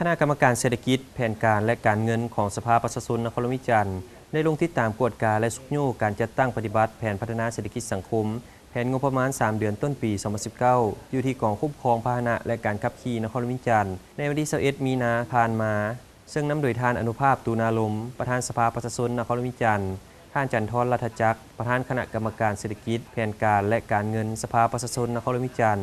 ຄະນະກຳມະການເສດຖະກິດ, ແຜນການ ແລະ ການເງິນຂອງສະພາປະຊາຊົນນະຄອນຫຼວງວຽງຈັນ ໄດ້ລົງຕິດຕາມກວດກາ ແລະ ຊຸກຍູ້ການຈັດຕັ້ງປະຕິບັດແຜນພັດທະນາເສດຖະກິດສັງຄົມ, ແຜນງົບປະມານສາມເດືອນຕົ້ນປີສອງພັນສິບເກົ້າ ຢູ່ທີ່ກອງຄຸ້ມຄອງພາຫະນະ ແລະ ການຂັບຂີ່ນະຄອນຫຼວງວຽງຈັນ ໃນວັນທີຊາວເອັດ ມີນາຜ່ານມາ, ເຊິ່ງນຳໂດຍທ່ານ ອະນຸພາບ ຕູນາລົມ ປະທານສະພາປະຊາຊົນນະຄອນຫຼວງວຽງຈັນ, ທ່ານ ຈັນທອນ ລັດຖະຈັກ ປະທານຄະນະກຳມະການເສດຖະກິດ, ແຜນການ ແລະ ການເງິນສະພາປະຊາຊົນນະຄອນຫຼວງວຽງຈັນ,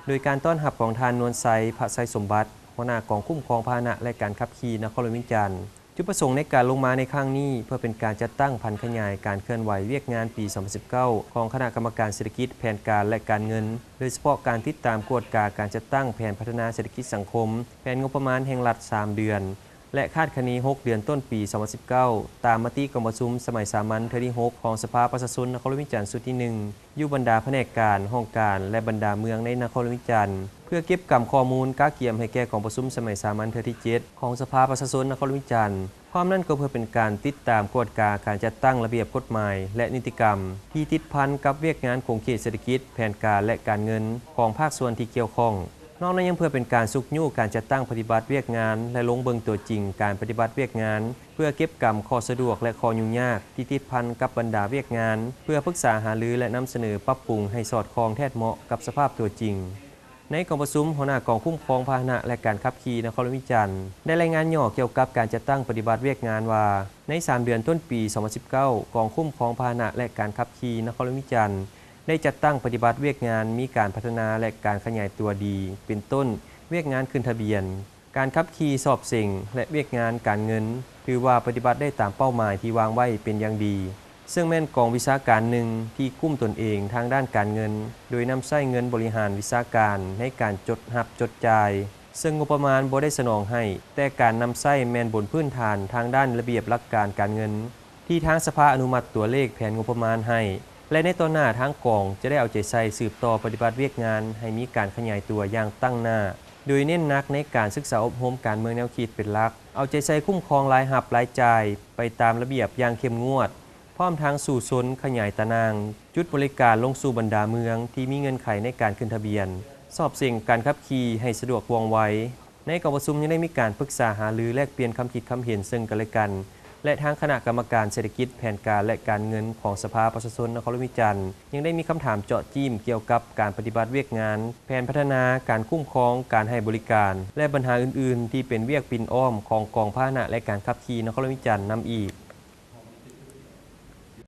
ໂດຍການຕ້ອນຮັບຂອງທ່ານ ນວນໄຊ ພະໄຊສົມບັດ ຫົວໜ້າກອງຄຸ້ມຄອງພາຫະນະ ແລະ ການຂັບຂີ່ນະຄອນຫຼວງວຽງຈັນ. ຈຸດປະສົງໃນການລົງມາໃນຄັ້ງນີ້ ເພື່ອເປັນການຈັດຕັ້ງຜັນຂະຫຍາຍການເຄື່ອນໄຫວວຽກງານປີສອງພັນສິບເກົ້າ ຂອງຄະນະກຳມະການເສດຖະກິດ, ແຜນການ ແລະ ການເງິນ, ໂດຍສະເພາະການຕິດຕາມກວດກາການຈັດຕັ້ງແຜນພັດທະນາເສດຖະກິດສັງຄົມ, ແຜນງົບປະມານແຫ່ງລັດສາມເດືອນ ແລະ ຄາດຄະເນຫົກເດືອນຕົ້ນປີສອງພັນສິບເກົ້າ ຕາມມະຕິກອງປະຊຸມສະໄໝສາມັນເທື່ອທີຫົກ ຂອງສະພາປະຊາຊົນນະຄອນຫຼວງວຽງຈັນຊຸດທີໜຶ່ງ ຢູ່ບັນດາພະແນກການ, ຫ້ອງການ ແລະ ບັນດາເມືອງໃນນະຄອນຫຼວງວຽງຈັນ ເພື່ອເກັບກຳຂໍ້ມູນກະກຽມໃຫ້ແກ່ກອງປະຊຸມສະໄໝສາມັນເທື່ອທີເຈັດ ຂອງສະພາປະຊາຊົນນະຄອນຫຼວງວຽງຈັນ. ພ້ອມນັ້ນກໍເພື່ອເປັນການຕິດຕາມກວດກາການຈັດຕັ້ງລະບຽບກົດໝາຍ ແລະ ນິຕິກຳ ທີ່ຕິດພັນກັບວຽກງານຂົງເຂດເສດຖະກິດ, ແຜນການ ແລະ ການເງິນຂອງພາກສ່ວນທີ່ກ່ຽວຂ້ອງ. ນອກນັ້ນຍັງເພື່ອເປັນການຊຸກຍູ້ການຈັດຕັ້ງປະຕິບັດວຽກງານ ແລະ ລົງເບິ່ງຕົວຈິງການປະຕິບັດວຽກງານ ເພື່ອເກັບກຳຂໍ້ສະດວກ ແລະ ຂໍ້ຫຍຸ້ງຍາກທີ່ຕິດພັນກັບບັນດາວຽກງານ ເພື່ອປຶກສາຫາລື ແລະ ນຳສະເໜີປັບປຸງໃຫ້ສອດຄ່ອງແທດເໝາະກັບສະພາບຕົວຈິງ. ໃນກອງປະຊຸມ, ຫົວໜ້າກອງຄຸ້ມຄອງພາຫະນະ ແລະ ການຂັບຂີ່ນະຄອນຫຼວງວຽງຈັນ ໄດ້ລາຍງານຫຍໍ້ກ່ຽວກັບການຈັດຕັ້ງປະຕິບັດວຽກງານວ່າ, ໃນສາມເດືອນຕົ້ນປີສອງພັນສິບເກົ້າ ກອງຄຸ້ມຄອງພາຫະນະ ແລະ ການຂັບຂີ່ນະຄອນຫຼວງວຽງຈັນ ໄດ້ຈັດຕັ້ງປະຕິບັດວຽກງານມີການພັດທະນາ ແລະ ການຂະຫຍາຍຕົວດີ, ເປັນຕົ້ນ ວຽກງານຂຶ້ນທະບຽນ, ການຂັບຂີ່ສອບເສັງ ແລະ ວຽກງານການເງິນ ຖືວ່າປະຕິບັດໄດ້ຕາມເປົ້າໝາຍທີ່ວາງໄວ້ເປັນຢ່າງດີ, ເຊິ່ງແມ່ນກອງວິຊາການໜຶ່ງທີ່ກຸ້ມຕົນເອງທາງດ້ານການເງິນ ໂດຍນຳໃຊ້ເງິນບໍລິຫານວິຊາການໃນການຈົດຮັບຈົດຈ່າຍ, ເຊິ່ງງົບປະມານບໍ່ໄດ້ສະໜອງໃຫ້, ແຕ່ການນຳໃຊ້ແມ່ນບົນພື້ນຖານທາງດ້ານລະບຽບຫຼັກການການເງິນ ທີ່ທາງສະພາອະນຸມັດຕົວເລກແຜນງົບປະມານໃຫ້ ແລະ ໃນຕໍ່ໜ້າທາງກອງຈະໄດ້ເອົາໃຈໃສ່ສືບຕໍ່ປະຕິບັດວຽກງານໃຫ້ມີການຂະຫຍາຍຕົວຢ່າງຕັ້ງໜ້າ, ໂດຍເນັ້ນໜັກໃນການສຶກສາອົບຮົມການເມືອງແນວຄິດເປັນຫຼັກ, ເອົາໃຈໃສ່ຄຸ້ມຄອງລາຍຮັບລາຍຈ່າຍໄປຕາມລະບຽບຢ່າງເຂັ້ມງວດ, ພ້ອມທັງສູ້ຊົນຂະຫຍາຍຕາໜ່າງຈຸດບໍລິການລົງສູ່ບັນດາເມືອງທີ່ມີເງື່ອນໄຂໃນການຂຶ້ນທະບຽນ, ສອບເສັງການຂັບຂີ່ໃຫ້ສະດວກວ່ອງໄວ. ໃນກອງປະຊຸມຍັງໄດ້ມີການປຶກສາຫາລືແລກປ່ຽນຄຳຄິດຄຳເຫັນເຊິ່ງກັນແລະກັນ ແລະ ທາງຄະນະກຳມະການເສດຖະກິດ, ແຜນການ ແລະ ການເງິນຂອງສະພາປະຊາຊົນນະຄອນຫຼວງວຽງຈັນ ຍັງໄດ້ມີຄຳຖາມເຈາະຈີ້ມກ່ຽວກັບການປະຕິບັດວຽກງານ, ແຜນພັດທະນາ, ການຄຸ້ມຄອງ, ການໃຫ້ບໍລິການ ແລະ ບັນຫາອື່ນໆ ທີ່ເປັນວຽກປິ່ນອ້ອມຂອງກອງພາຫະນະ ແລະ ການຂັບຂີ່ນະຄອນຫຼວງວຽງຈັນນຳອີກ.